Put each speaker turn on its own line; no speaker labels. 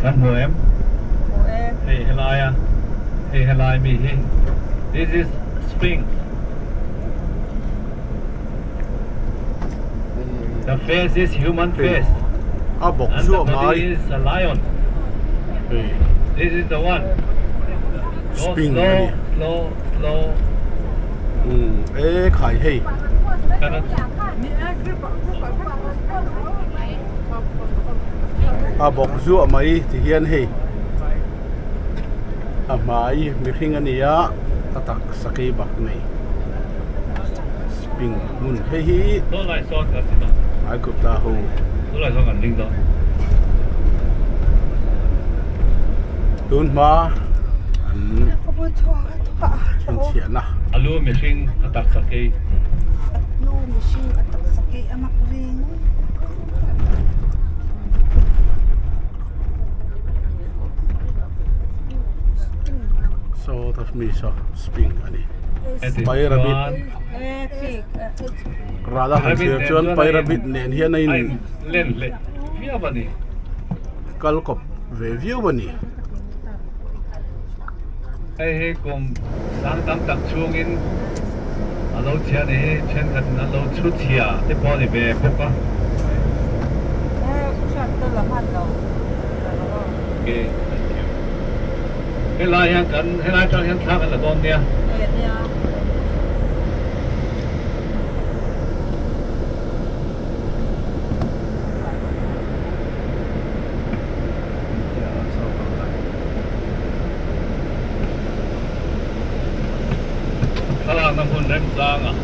Kan hmu em?
Hmu e.
Hei helaia hei helai mi hi this is Sphinx. The face is human face.
A bawk
And the
zuah mai.
body is a lion.
Hei.
This is the one. Go
Sphinx
slow,
a ni.
slow, slow.
Umm e khai hei. A bawk zuah mai ti hian hei a hmai mihring a ni a a taksa kei bak nei spring hmun hei hi Aigupta ho tun hma an chhinchhiahna.
Alu mihring a taksa kei.
Alu mihring a taksa kei a mak reng.
Saw ta mi saw spring a ni. Pyramid. Rala han thlir chuan pyramid nen hian a in
len hleh viau a ni.
Kal kawp ve viau a ni.
Hei hi kum sang tam tak chhungin a lo chhia a ni hi thenkhatin an lo chhu chhia te pawh a ni ve bawk a. Okay, thank you. Helai hian kan helai atang hian thla kan la dawn nia. Thlalakna hmun remchangah.